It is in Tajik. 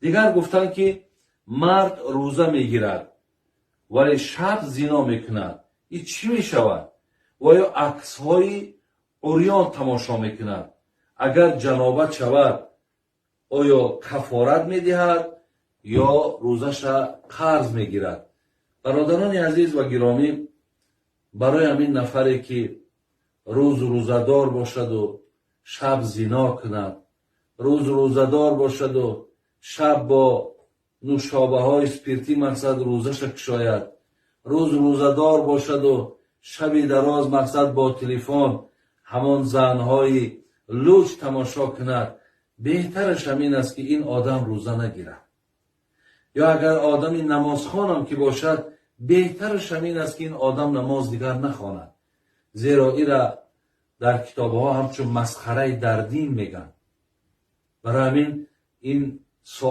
Дигар гуфтанд, ки мард рӯза мегирад, вале шаб зино мекунад, ин чӣ мешавад? Ва ё аксҳои урён тамошо мекунад, агар ҷанобат шавад, оё кафорат медиҳад ё рӯзаша қарз мегирад? Бародарони азиз ва гиромӣ, барои ҳамин нафаре, ки рӯз рӯзадор бошаду шаб зино кунад, рӯз рӯзадор бошаду шаб бо нӯшобаҳои спиртӣ, мақсад, рӯзаша кушояд, рӯз рӯзадор бошаду шаби дароз, мақсад, бо телефон ҳамон занҳои луч тамошо кунад, беҳтараш ҳамин аст, ки ин одам рӯза нагирад. Ё агар одами намозхонам ки бошад, беҳтараш ҳамин аст, ки ин одам намоз дигар нахонад, зеро ира дар китобҳо ҳамчун масхараи дар дин мегӯянд. Барои ҳамин ин суол